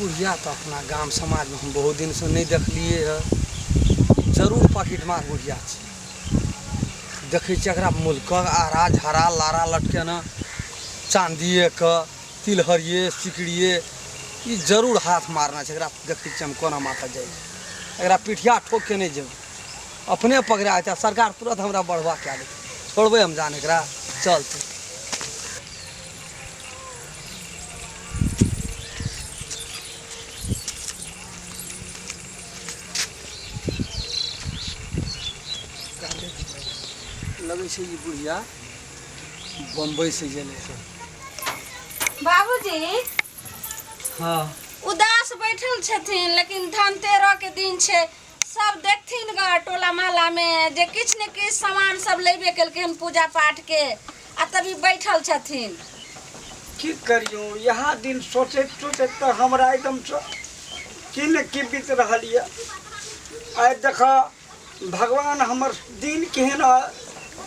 बुढ़िया तऽ अपना गाम समाजमे हम बहुत दिनसँ नहि देखलियै हँ। जरूर पॉकेटमार बुढ़िया छै। देखै छियै एकरा मुलकक आरा झाड़ा लारा लटकेने, चाँदिएके तिलहरिए सिकड़िए, ई जरूर हाथ मारने छै। एकरा देखै छियै हम कोना माथा जाइ छै। एकरा पिठिया ठोकि के नहि जेबै, अपने पकड़ा जेतै आ सरकार तुरंत हमरा बढ़वा कए देतै। छोड़बै हम जान एकरा? चलतै। लगै छै ई बुढ़िया बम्बई से गेलै हँ। बाबूजी। हँ। उदास बैठल छथिन, लेकिन धनतेरस के दिन छै। सब देखथिन ग टोला मोहल्ला में जे किछु ने किछु सामान सब लेबे केलकै हन पूजा पाठ के, आ तभी बैठल छथिन। की करियौ, इएह दिन सोचैत सोचैत तऽ हमरा एकदमसँ की ने की बीत रहल यऽ। आइ देखऽ भगवान हमर दिन केहन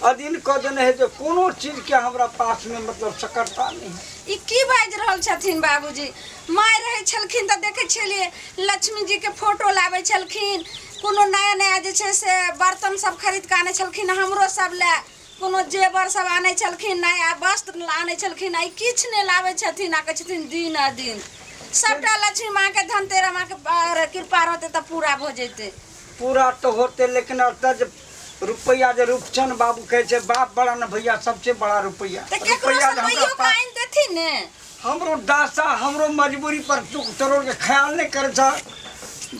अधीन कऽ देने है जे कोनो चीजके हमरा पासमे मतलब सकरता नहि है। ई की बाजि रहल छथिन बाबूजी? माय रहै छलखिन तऽ देखै छलियै लक्ष्मी जीके फोटो लाबै छलखिन, कोनो नया नया जे छै से बर्तन सब खरीद कऽ आनै छलखिन हमरो सब लए, कोनो जेवर सब आनै छलखिन, नया वस्त्र आनै छलखिन। आइ किछु नहि लाबै छथिन आ कहै छथिन दिन आ दिन। सबटा लक्ष्मी माँके धनतेरस माँके कृपा रहतै तऽ पूरा भऽ जेतै। पूरा तऽ होतै, लेकिन एतऽ जे रुपैआ जे रूपचन बाबू कहै छै बाप बड़ा ने भैया सबसे बड़ा रुपैआ। तऽ केकरो रुपैआ से जे हमरा लइयो पास कऽ आनि देथिन ने। हमरो दासा हमरो मजबूरी पर तू तोरो के ख्याल नहीं करे छ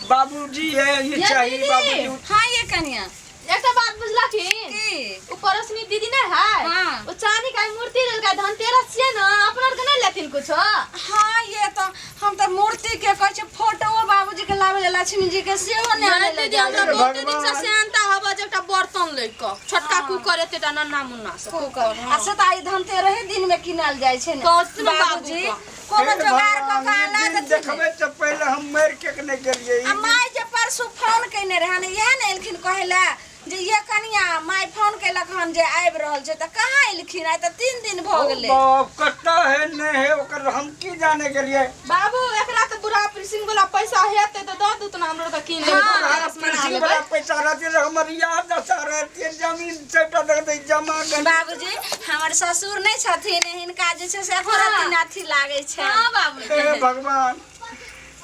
बाबूजी। ये ये ये चाहिए दीदी। बाबूजी। हाँ ये कनिया, एकटा बात बुझलखिन? की? ओ पड़ोसनी दीदी नहीं है? हाँ। ओ चांदी का मूर्ति लेलकै, धनतेरस छियै ने, अपना आरके नहीं लेथिन कुछो? हाँ ये तो हम तो मूर्ति के कहै छै फोटो बाबूजी के लाबै ले लक्ष्मी जी के सेहो नहि आनै ले दीदी, हमरा जाइ छै। बहुते दिन से सेहनता हबे जे एकटा बर्तन लै के, छोटका कुकर एतेटा नन्ना मुन्ना से। कुकर आ से तऽ आइ धनतेरहे दिन में किनल जाइ छै ने। कहथिन बाबू बाबूजी के। कोनो हे जोगाड़ कऽ भगवान, के ई आना दिन देथिन ने। देखबै से पहिले हम मरि के नहि गेलियै। आ माय जे परसू फोन केने रहन, इएह ने एलखिन कहै लए जे ये कनिया माय फोन केलक हन जे आबि रहल छै, तऽ कहाँ एलखिन? आइ तऽ 3 दिन भऽ गेलै। बाप कतऽ है नहि है ओकर हम की जाने गेलियै। बाबू, एकरा तऽ बुढ़ा प्रिसिंग वाला पैसा हेतै तऽ दऽ दू ने, हमरो के कीन लेबै, धनतेरस मना प्रिंसिंग लेबै। वाला पैसा रहतै तऽ हमर याद दशा रहतै, जमीन सबटा देखतै जमा कर। बाबूजी, हमर ससुर नहि छथिन, हिनका जे छै से एको रत्ती नहि अथी लागै छै। हाँ बाबू। हे भगवान,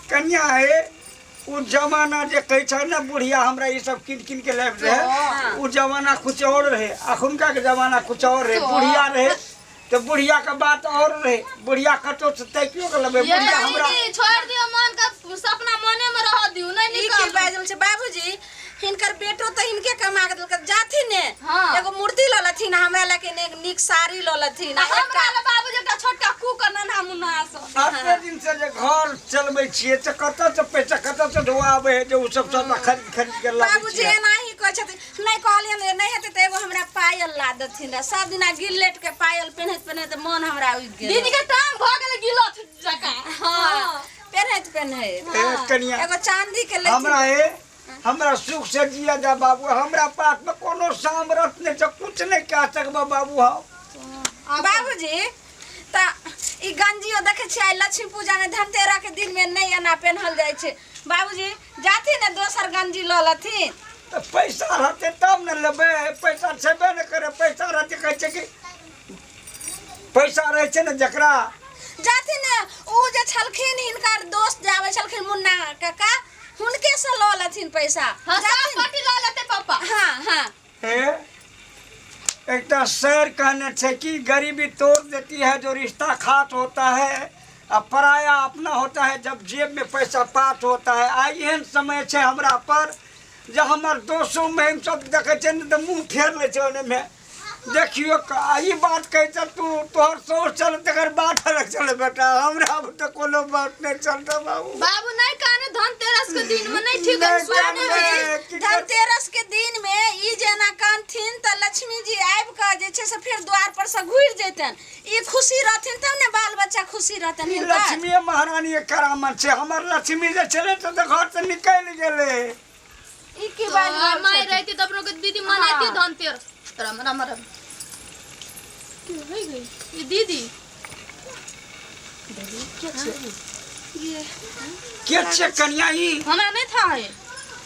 कन्या हे, ओ जमाना जे कहै छै ने बुढ़िया हमरा ई सब कीन कीन के लाबि रहे, ओ जमाना कुछ और रहे, अखुनका के जमाना कुछ और रहे। बुढ़िया रहे तऽ बुढ़िया के बात और रहे, बुढ़िया कतौ से ताकियो के लेबै। ये बुढ़िया हमरा दीदी, छोड़ दियौ, मन के सपना मने में रह दियौ, नहीं ई की निकालू। बाजल छै बाबूजी? हिनकर बेटो तऽ हिनके कमा के देलकै। जाथिन ने हाँ। एगो मूर्ति लऽ लेथिन, हमरा लए के ने नीक साड़ी लऽ लेथिन। आ हमरा एकटा लए बाबूजी एकटा छोटका कुकर नन्हा मुन्ना से। अते दिन से जे घर चलबै छियै तऽ कतऽ से पैसा कतऽ से ढोआबै है जे ओ सब सबटा खरीद खरीद के लाबै बाबूजी छियै? एनाही कहै छथिन। नहि कहलियनि जे नहि हेतै तऽ एगो हमरा पायल ला देथिन रऽ। सब दिना गिलेट के पायल पेन्हैत पेन्हैत मन हमरा उगि गेल। दीदी के टांग भऽ गेलै गिलठ जकाँ। हाँ, पेन्हैत पेन्हैत। ए कनिया, एगो चांदी के लेथिन। हमरा हे हमरा सुख से जिया जा बाबू, हमरा पास में कोनो सामरथ नहीं छै, कुछ नहीं कह सकबो बाबू हम। बाबूजी, तऽ ई गंजियो देखै छियै आइ लक्ष्मी पूजा में धनतेरस के दिन में नहि एना पेन्हल जाइ छै। बाबूजी जाथिन ने दोसर गंजी लऽ लेथिन। तऽ पैसा रहतै तब ने लेबै, पैसा छेबे नहि करे। पैसा रहतै, कहै छै कि पैसा रहै छै ने जकरा। जाथिन ने ओ जे छलखिन हिनकर दोस्त जे आबै छलखिन मुन्ना काका, हुनके से लऽ लेथिन पैसा। हाँ, साफ जाथिन। पट्टी लऽ लेतै पापा। हाँ हाँ। हे, एकटा शेर कहने छै कि गरीबी तोड़ देती है जो रिश्ता खास होता है, आ पराया अपना होता है जब जेब में पैसा पास होता है। आइ एहन समय छै हमरा पर जे हमर दोसो महिम सब देखै छै ने तऽ मुँह फेर लै छै ओनेमे। देखियो आ ई बात कहै छ तू तोहर सोच चल तकर बात अलग चल बेटा, हमरा तऽ कोनो बात नहि चलतौ बाबू। बाबू नहीं काने, धनतेरस के दिन में नहीं ठीक है, नहीं सुने काने, नहीं। की कर- धनतेरस के दिन में ई जेना कानथिन तऽ लक्ष्मी जी आबि कऽ जे छै से फेर द्वार पर से घुरि जैतनि। ई खुशी रहथिन तब ने बाल बच्चा खुशी रहतनि ई हिनकर। लक्ष्मी महारानी के करामत छै, हमर लक्ष्मी जे छलै से तऽ घर से निकलि गेलै। ई की बाजि रहल माय छथिन? रहती तऽ अपनो के दीदी मनाती हाँ। धनतेरस। राम राम राम, की होइ गई ई दीदी? के छै? ये के छै कनिया ई हमरा नहि था है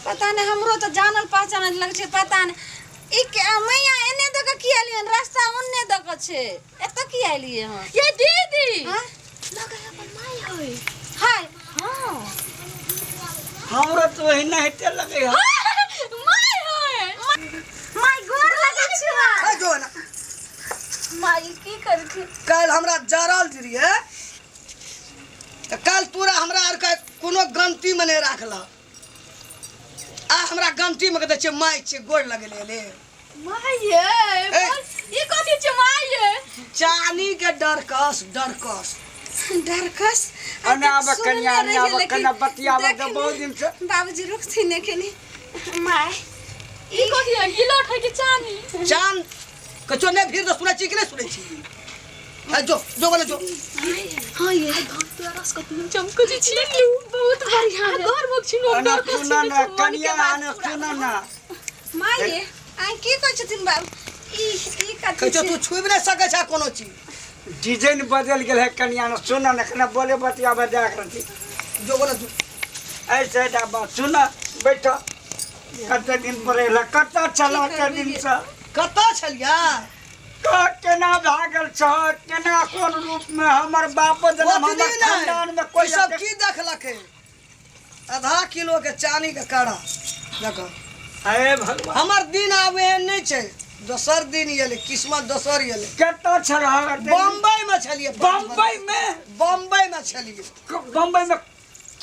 पता नहि हमरो तऽ जानल पहचानल लग छै पता नहि ई के मैया एने दऽ कऽ किया एलियै हन रास्ता ओन्ने दऽ कऽ छै एतऽ किया एलियै हन ये दीदी हाँ? लगे अपन माय है हाय हाँ हमरो तो ओहिना हेते लगे है माय है माय गोर लगै छै ए, जो ना माय की करथिन काल्हि हमरा जरल रहियै तऽ काल्हि तोरा हमरा आरके कोनो गलतीमे नहि राखलक आ हमरा गलतीमे के दै छियै माय छियै गोड़ लगेले ले माय ये ए। ई कथी छै माय ये चानी के डरकस डरकस डरकस अने आब कनिया, अने आब कनिया, बतियाबऽ दे बहुत दिन से। बाबूजी रुकथिन ने कनी माय ई कथी है गिलोट है कि चानी चान कछो नहि भीड़ तऽ सुनै छी कि नहि सुनै छी आ जो जो बोले जो हाँ ये तोरा रस कतनो चमको जे छी बहुत बढ़िया है घर मुख छिनो अने डर सुन ना कनिया अने सुन ना माय ये आइ की कहै छथिन बाबू ई ई कथी कछो छै तू छुबि नहि सकै छ कोनो चीज डिजाइन बदल गेल है कनिया ने सुन ना कना बोले बतियाबे देख रहती जो बोले जो ऐसे डाबा सुन बैठ कते दिन पर एला कतऽ छल कते दिन से कतऽ छलियै कह केना भागल छ केना कोन रूप में हमर बाप जनम ओतनी हमर नहि। खानदान में कोई ई सब की देखलकै आधा किलो के चानी के कड़ा देखो हे भगवान हमर दिन आब एहन नहि छै दोसर दिन एलै किस्मत दोसर एलै कतऽ छल बम्बई में छलियै बम्बई में बम्बई में छलियै बम्बई में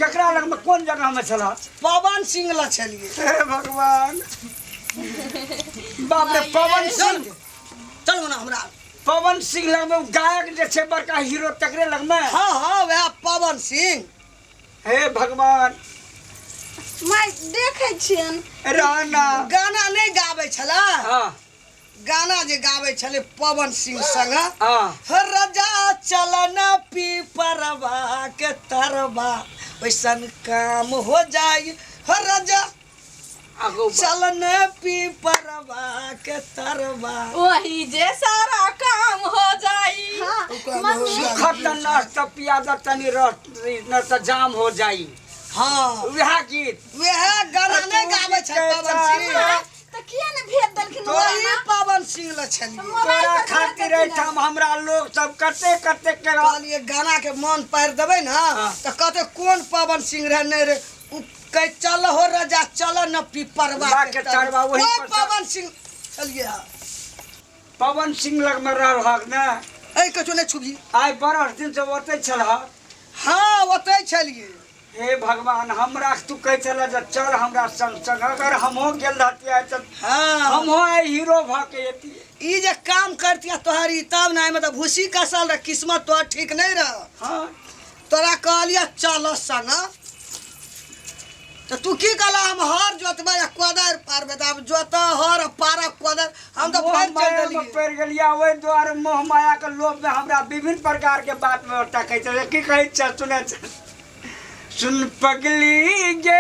केकरा लग में कोन जगह में छल पवन सिंह लग छलियै हे भगवान बाप रे पवन चल सिंह चलू ना हमरा पवन सिंह लग में उ गायक जे छै बड़का हीरो तकरे लग में हाँ हाँ वएह पवन सिंह हे भगवान माय देखै छियनि रहना गाना नहि गाबै छलै हाँ गाना जे गाबै छलै पवन सिंह संग हाँ हर राजा चलन पीपरवा के तरवा वैसन काम हो जाई हर राजा आगो चलन पीपरवा के तरवा वही जे सारा काम हो जाई हाँ ओकरा मम्मी सुखत नस त पियाज तनी रस न त जाम हो जाई हाँ वएह गीत वएह गाना नहि गाबै छै पवन सिंह तऽ किया ने भेज देलखिन वही पवन सिंह लग छलियै मोबाइल तोरा पर भेज खातिर देलखिन एहिठाम हमरा लोग सब कते कते के कहलियै गाना के मन पारि देबै ने तऽ कहतै कोन पवन सिंह रहै नहि रहै उ कहै चल हो राजा चल न पीपरवा बा के तरवा, वही कोन पर से- पवन सिंह छलियै हँ पवन सिंह लग में रहक ने ऐ कछो नहि छुबही आइ बरस दिन से ओतै छलह हँ ओतै छलियै हे भगवान हमरा तू कहै छलह जे चल हमरा संग संग अगर हमहूँ गेल रहतियै तऽ हँ हमहूँ आइ हीरो भऽ के एतियै ई जे काम करतियै तोहर ई तब ने एहिमे तऽ भूसी कसल रह किस्मत तोहर ठीक नहि रह हँ तोरा कहलियै चल संग तऽ तू की कहला हम हर जोतबै आ कोदारि पारबै तऽ आब जोत हर आ पारब कोदारि हम तऽ मोह फेर चलि माया मे देलियै पड़ि गेलियै ओहि दुआरे मोह माया के लोभ में हमरा विभिन्न प्रकार के बात में टकै छै की कहै छै सुनै छै सुन पगली गे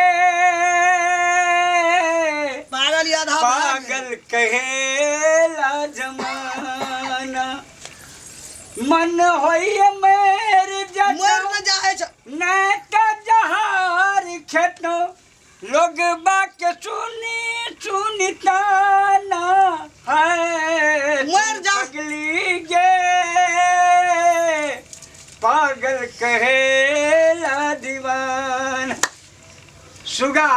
पागल ई आधा भए गेल। पागल कहेला जमाना मन होइए मेर जतो मरि ने जाइ छै नै त जहार खेतो लोग बाक सुनी सुनी ताना है मर जा। पगली गे पागल कहेला दीवान सुगा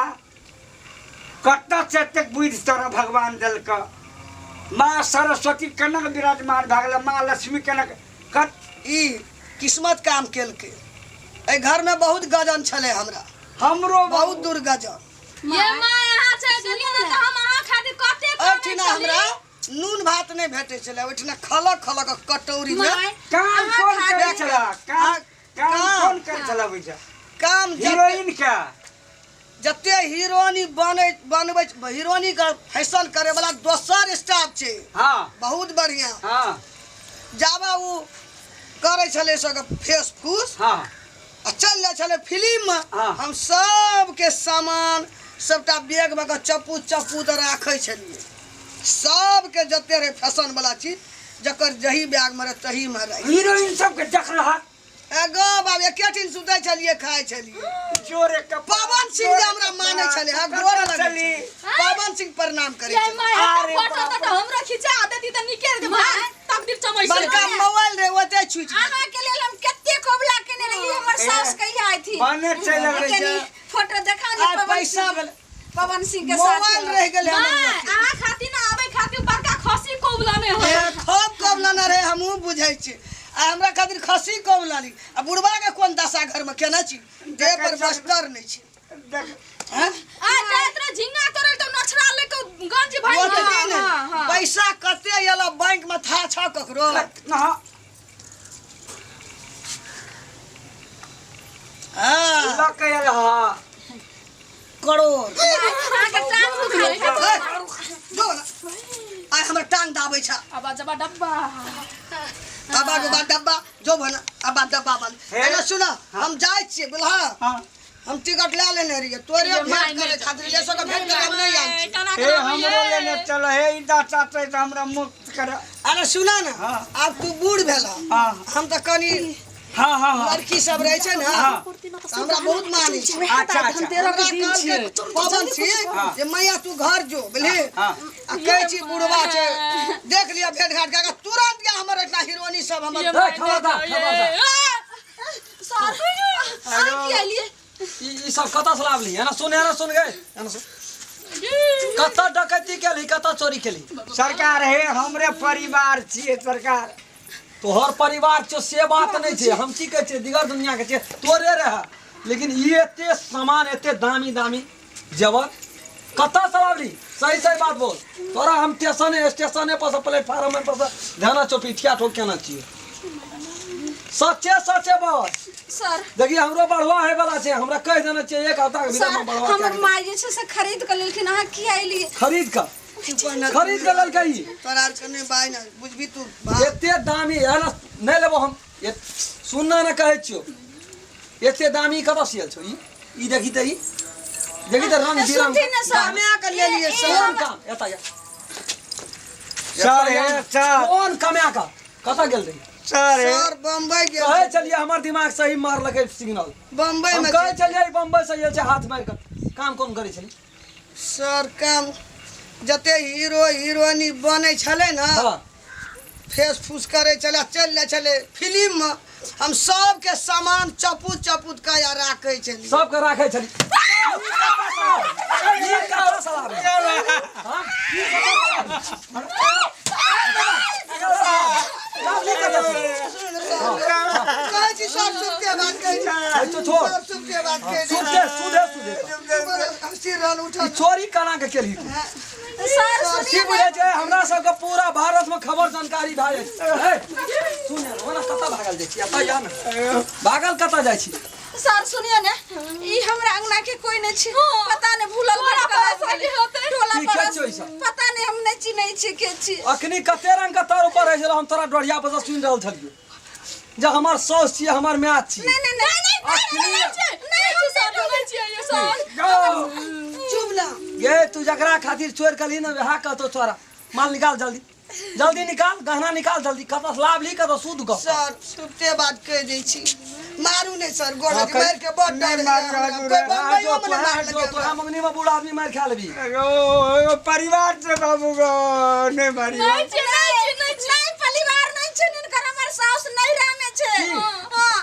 कतऽ से एतेक बुद्धि तोरा भगवान देलक माँ सरस्वती कनक विराजमान भए गेल माँ लक्ष्मी कनक कत ई किस्मत काम केलकै एहि घरमे बहुत गजन छलै हमरा हमरो बहुत दूर गजन ये माँ यहाँ छै गेली ने तऽ हम अहाँ खातिर कते एहिठिना हमरा नून भात नहि भेटै छलै ओहिठिना खलक खलक कटौरीमे माय काम अहाँ कोन करै खातिर छला काम काम काम। कोन करै छला बुझा काम जते हीरोइन के जते हीरोइनी बनै बनबै हीरोइनी के फैशन करे वाला दोसर स्टाफ छै हाँ बहुत बढ़िया हाँ जाबा ओ करै छलै सबके फेस फूस हाँ आ चलि जाइ छलै फिल्ममे हाँ। हम सबके सामान सबटा बैगमे के चप्पू चप्पू तऽ राखै छलियै सबके जते रहै फैशन वाला चीज जकर जही बैगमे रहै तहीमे रहै हीरोइन सबके देखलहक ए गो बाब एके ठिन सुतै छलियै खाइ छलियै जोरे कपड़ा पवन सिंह जे हमरा मानै छलै हँ गोर लगै चली। छलै। पवन सिंह प्रणाम करै ये छलै माय अरे फोटो बाप त हमरा खिचा देती त निके रे भाई तकदीर चमै बड़का मोबाइल रहे ओते छुटि गेल। अहाँ के लेल हम कते कबुला केने रहियै हमर सास कहिया अयथिन बने चलि अबै कनी छै। फोटो देखा ने आइ पवन पैसा सिंह भेलै पवन सिंह के साथ मोबाइल रहि गेलै हमर माय ओते। अहाँ खातिर ना आबै खातिर बड़का खसी कबुला ने हो ए, खूब कबलाना रहे हमहूँ बुझै छी आ हमरा खातिर खसी कबलानी आ बुढ़बा के कोन दशा घरमे केना छी देह पर बस्तर नहि छै देख हैं? आ जाइत रहे झिंगा तोड़ल त नछरा ले के गंज भाई ओतबे नहि पैसा कते एलऽ बैंक में था छ ककरो ना हाँ लऽ के आयल हा करोड़ अहाँके टांग दुखाइत हैत। ए, जो ना। आइ हमर टांग दाबै छ अब जबा डब्बा अबा डब्बा डब्बा जो भना अबा डब्बा बन हे। एने सुन हम जाइ छियै बुझलह हाँ हम टिकट लए लेने रहियै तोरे भेंट करे खातिर ले सबके भेंट करे हम नहि आयल छी केना हे हमरो लेने चल हे ई दाता छै तऽ हमरा मुक्त कर अरे सुना ने हाँ। आब तू बूढ़ भेल हाँ। हम तऽ कनी हाँ हाँ हाँ लड़की सब रहै छै ने हाँ। तऽ हमरा बहुत मानै छै अच्छा अच्छा हमरा कहलकै पवन छी जे मैया तू घर जो बुझली हाँ। आ कहै छी बुढ़वा छै देख लिअ भेंट घाट कए कऽ तुरंत या हमर एकटा हीरोनी सब हमर ए, खबरदार खबरदार सर अहाँ की अयलियै ई ई सब कतऽ से लाबली एना सुन एना सुन गए एना सुन कतऽ डकैती केली कतऽ चोरी केली सरकार हे हमरे परिवार छियै सरकार तोहर परिवार छौ से बात नहि छै हम की कहै छियै दिगर दुनिया के छियै तोरे रहे लेकिन ई एते सामान एते दामी दामी जेवर कतऽ से लाबली सही सही बात बोल तोरा हम स्टेशने स्टेशने पर से प्लेटफार्म पर से ध्यान छौ पिठिया ठोक केना छियै सच्चे सच्चे बोल सर देखिए हमरो बढ़वा है वाला छै हमरा कहि देने छियै एक हफ्ता के भीतर सर में बढ़वा हमर कए के माय जे छै से खरीद कऽ लेलखिन अहाँ की अयलियै खरीद कऽ खरीद कऽ लेलकै ई तोरा आरके नहि बाय ने बुझबी तू भाग। एते दामी है ना नहि लेबो हम सुनना ने कहै छियौ एते दामी कतऽ सियल छौ ई ई देखी तऽ ई देखी तऽ रंग बिरंग सुनथिन ने सर कमा कऽ लेलियै सर कोन काम एतऽ या सर हे सर कोन कमा कऽ कतऽ गेल रही सर हे सर बम्बई गेल कहै छलियै हमर दिमाग सही मारलकै सिग्नल बम्बई हम में कहै छलियै बम्बई से आयल छै हाथ मारि कऽ काम कोन करै छली सर काम जते हीरो हीरोइनी बनै छलै ने हाँ फेस फूस करै छलै चलि जाइ छलै फिल्ममे हम सबके सामान चपूत चपूत कऽ आ राखै छलियै सबके राखै छली ई कतऽ से लाबै? हाँ? ई कतऽ से लाबै? लाबली कतऽ से? कहै छी सब सुखके बात कहै छी ऐ तो छोड़ सब सुखके बात कहै छी सुधे सुधे सुधे हँसी रहल ई उठल चोरी केना के केलही तू? सर की बुझै छै हमरा सबके पूरा भारत में खबर जानकारी भए जाइ छै हे, सुन ने, ओना कतऽ भागल जाइ छी एतऽ या ने भागल कतऽ जाइ छी सर सुनियो ने ई हमरा अंगना के कोई नहीं छी पता नहीं भूलल टोला भटकल पड़ोस आबि के गेलै। होतै। टोला की के पड़ोस छियै ई सब? पता नहीं हम नहीं चिन्है छी के छी अखनी कते रंग के तर ऊपर रहै छलै हम तोरा डोरिया पर से सुनि रहल छलियौ जे हमर साउस छियै हमर माय छियै नहीं नहीं नहीं नहीं अखनी नहीं छी सर नहीं छियै ये सर चुप ना गे तू जकरा खातिर चोर कलही ने वएह कहतौ तोरा माल निकाल जल्दी जल्दी निकाल गहना निकाल जल्दी कतऽ से लाभ ली कतऽ सूद गप सर सुनते बात कहि दै छी मारू नहि सर गोड़ हाँ, लगी मारि के बड़ डर नहि होइए मार हमरा। रहल कोई रे। बम्बइयो मे नहि मारलकै तोरा हमरा। मंगनी में बूढ़ आदमी मार खा लेबी एगो एगो परिवार छै बाबू गो नहि मारी नहीं छियै नहीं छियै नहीं छियै नहीं परिवार नहीं छै हिनकर हमर साउस नैहरा में छै की? हाँ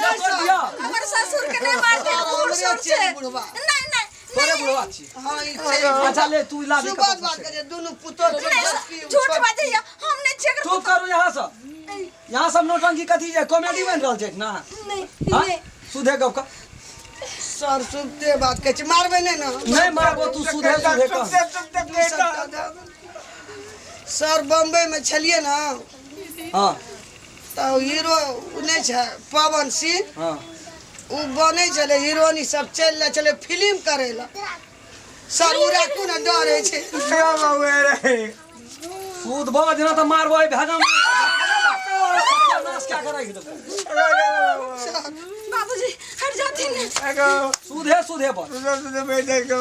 जा तोर बियाह हमर ससुर के नहीं मारते सर, बूढ़ हमरे सूढ़ छियै छै बुढ़वा। नहीं नहीं तोरे नहीं बुढ़वा छी हाँ ई छै अच्छा ले तू ला दे सुबह बात करिए दुनू पुतोह छै नहीं, बस की झूठ बाजैया हम नहीं छियै एकर चुप करू यहाँ से यहाँ सब नौटंकी कथी छै कॉमेडी बनि रहल छै ना नहीं हाँ? नहीं सुधे गप कर सर सुनते बात कहै छी मारबै नहि ने नहीं मारबो तू सुधे सुधे कह सुनते सुनते बेटा सर बम्बई में छलियै ने हाँ तऽ हीरो ओ नहि छै पवन सिंह हाँ ओ बनै छलै हीरोइन सब चलि जाइ छलै फिल्म करै लए सर ओ राखू ने डर होइ छै बाबू रे सूद बज ना तऽ मारबो एहि भेजा में। सत्यानाश क्या करै देबो बाबूजी हट जाथिन एगो सुधे सुधे बज सुनते सुनते बेटा गो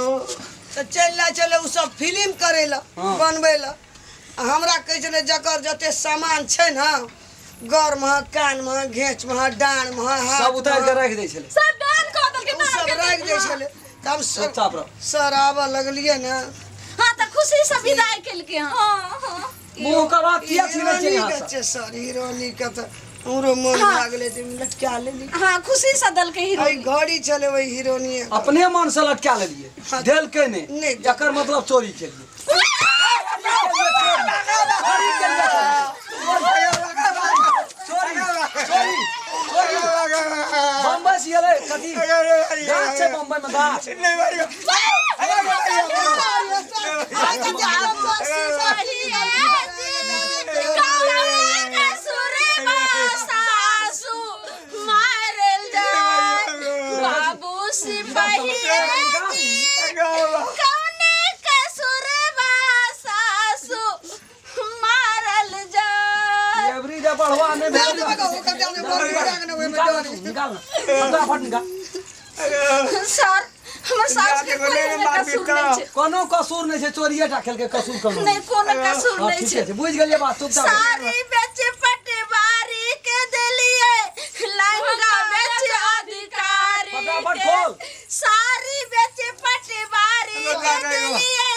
तऽ चलि जाइ छलै ओ सब फिल्म करै लए हाँ। बनबै लए आ हमरा कहै छलै जकर जते सामान छै ने गर में कान में घेंच में डाँड़ में हाथ सब उतार के में, राखि दै छलै सब दान कऽ देलकै ओ सब राखि दै छलै तऽ हम सब चुपचाप रह सर आबऽ लगलियै ने हाँ तऽ खुशी से विदाई केलकै हँ हाँ हाँ मुँह के बात किया छीनै छियै हीरोनी यहाँ के से छै सर हीरोनी के तऽ हमरो मन भए गेलै तऽ लटका लेली हाँ खुशी से देलकै एहि हीरोइन घड़ी छलै ओहि हीरोनी अपने मन से लटका लेलियै देलकै नहि नहि। एकर मतलब चोरी केलियै चोरी केलियै चोरी चोरी चोरी बम्बई से एलै कथी गाछ छै बम्बई में गाछ बाबू सिपाही कौने कसुरबा सासु मारल जाय एवरी डे बढ़वा नहि भेल निकाल ना तू, निकाल ना फटाफट निकाल सर हमर सास के कोई एहन कसूर नहीं छै कोनो कसूर नहि छै चोरिए टा खेलकै कसूर कोनो नहीं कोनो कसूर हाँ, नहीं ठीके छै छै बुझि गेलियै बात चुपचाप रह। साड़ी बेच पटवारी के देलिए लहंगा बेच अधिकारी फटाफट के खोल। साड़ी बेच पटवारी के देलिए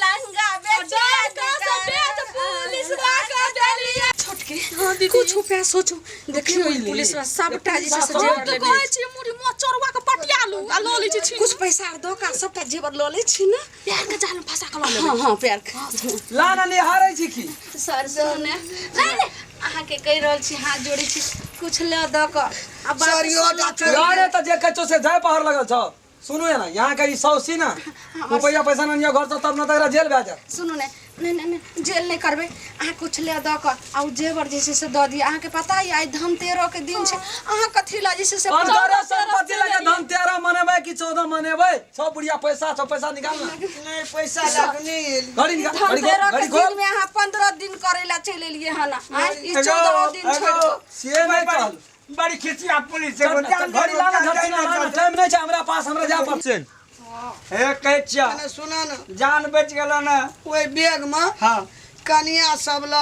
लहंगा बेच बेच पुलिस के देलिए छोटके कुछ उपाय सोचू देखियो ई पुलिस वाला सबटा जे छै से हम जेवर तऽ लेने कहै छी मुड़ी मोचरवा के पटिया लू आ लऽ लै छी छीन कुछ पैसा आर दऽ कऽ सबटा जेवर लऽ लै छी ने प्यार के जाल में फंसा के लऽ लेबै हाँ हाँ प्यार के ला ना निहारै छी की सर सुनू ने नहीं नहीं अहाँके कहि रहल छी हाथ जोड़ै छी कुछ लऽ दऽ कऽ आ बात सर, इहो सुनऽ टा कऽ। ला रे तऽ जे कहै छौ से जाय पहाड़ लगल छौ सुनू ना यहाँ के ई सौसी ना रुपया पैसा ना लियो घर से तब ना तकरा जेल भए जायत सुनू ने नहीं नहीं नहीं जेल नहीं करबै अहाँ कुछ लऽ दऽ कऽ आ ओ जेवर जे छै से दऽ दिअ अहाँके पता यऽ आइ धनतेरस के दिन छै अहाँ कथी लऽ जे छै से अनकरे संपत्ति लगे धन 13 मनेबै कि 14 मनेबै सब बुढ़िया पैसा छौ पैसा निकाल ना नहि पैसा लऽ कऽ नहि एली घड़ी निकाल घड़ी खोल धनतेरस के घड़ी खोल दिन में अहाँ 15 दिन करै लए चलि एलियै हन आँय ई 14 दिन छोड़ि कऽ से नहि कहल बड़ी खिसिया पुलिस चल ना, चल, घड़ी लाना झट से लाना टाइम नहि छै हमरा पास हमरा जाय पड़तै हे कहै छियै कने सुना ने जान बचि गेल ने ओहि बैग में हाँ कनिया सब ल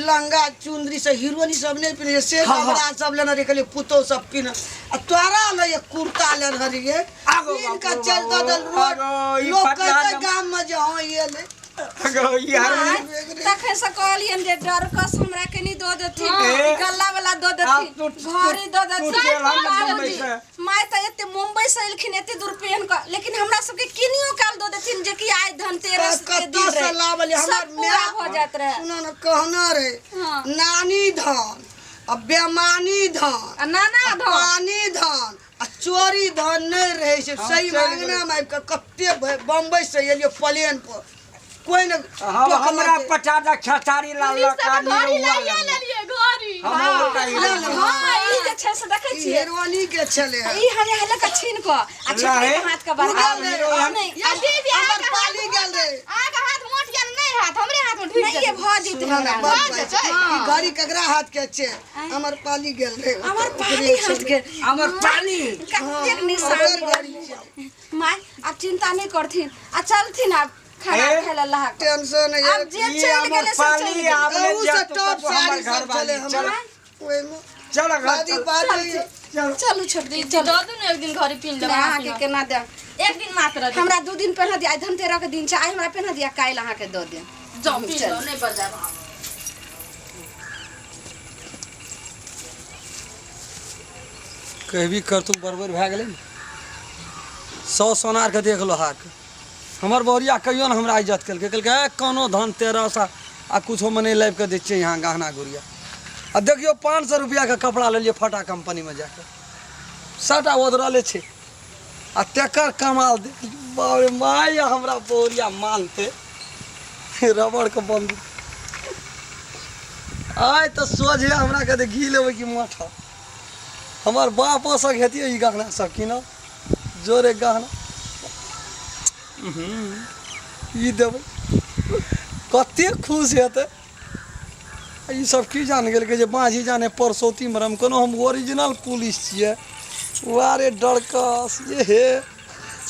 लहंगा चुनरी से हीरोनी सब नहीं पिन्हे से हाँ, हाँ। कपड़ा सब लेने रहे कहलिए पुतोह सब पिन्हे आ तोरा ले एक कुर्ता लेने रहिए आगो पिन्ह बाप के रे चल दऽ देल रोड आगो, ई लोग पटना कहते जम- गाम में जे हाँ ये ले गो, ई हरमुनि तखन से कहलियनि जे डरकस हमरा कनि दऽ देथिन ए, गल्ला वाला दऽ आब देथिन तू- घड़ी दऽ तू देथिन चल हम बाबूजी, मुंबई से। माय तऽ एते मुंबई से एलखिन एते दूर पेहन कऽ लेकिन हमरा सबके किनियो काल दऽ देथिन जे कि आइ धनतेरस के दिन कतऽ से रहे लाबल हमर सब पूरा माय भऽ जाइत रहे सुनो ने कहना रहे हाँ। नानी धान आ बेमानी धान आ नाना आ धान पानी धान आ चोरी धान नहि रहै छै हम सही चलि मांगना मे आबि कऽ कते बम्बई से एलियै प्लेन पर कोई ने हम हमरा पटा दे खेसारी लाल पुलिस लका सबके घड़ी निरहुआ लाइए लग। लेलिए घड़ी हम लोग ई हाँ ई जे छै से देखै ई छियै हेरवानी के छलै ई हम यहाँ लऽ छीन कऽ आ छोटकी लाहे। के हाथ के बढ़ा उगल रहे। नहीं या दीदी हमर अहाँके पाली गेल रहे अहाँके हाथ मोट गेल नहि हाथ हमरे हाथ में ढुकि नहीं ये जेतै भऽ जेतै सुनऽ ने, हमरा बड़ बात छै। हाँ। ई घड़ी ककरा हाथ के छै हमर पाली गेल रहे हमर पाली हाथ के हमर पानी कतेक निशान ओकर घड़ी छै माय आब चिंता नहीं करथिन आ चलथिन आब खाना ए? खाय ला लहा कऽ। टेंशन आब है जे ई चलि हमर गेलै से पाली चलि गेलै आब ले अहू से जायब तो टॉप तब हमर साड़ी सब घर छलै वाली हमर चल ओहिमे चल घर बाजी चल बाजी चल चलू छोटकी दीदी चलू दऽ दू ने एक दिन घड़ी पिन्ह लेबै नहि, अहाँ अहाँके पिन्हब। केना देब एक दिन मात्र दीदी। हमरा 2 दिन पहिने दिअ आइ धनतेरस के दिन छै आइ हमरा पहिने दिअ काल्हि अहाँके दऽ देब जाउ पिन्ह लो नहि बजायब अहाँ। कहबी करतू बरबर भए गेलै ने सौ सोनारके देख लो हाक हमर बहुरिया कहियो ने हमरा इज्जत केलकै कहलकै ए कोनो धन तेरह सए आ कुछोमे नहि लाबि कऽ दै छियै यहाँ गहना गुड़िया आ देखियौ 500 रुपैआके कपड़ा लेलियै फटा कम्पनीमे जाकऽ सभटा ओदरले छै आ तेकर कमाल देख बाप रे माय हमरा बहुरिया मानतै रबड़के बन्दूक आइ तऽ सोझे हमरा कहतै घी लेबै कि माठा हमर बापो सब हेतियै ई गहना सब कीनल जोरे गहना ई देबै कतेक खुश हेतै ई सब की जान गेलकै जे बाँझी जाने परसौती मरम कोनो हम ओरिजिनल पुलिस छियै वारे डरकस जे हे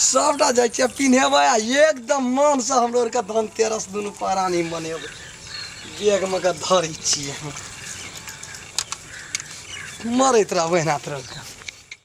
सबटा जाइ छियै पिन्हेबै आ एकदम मनसँ हमरो आरके धनतेरस दुनू प्राणी मनेबै बैगमे के धरै छियै हम। मरैत रहबै ना तरह।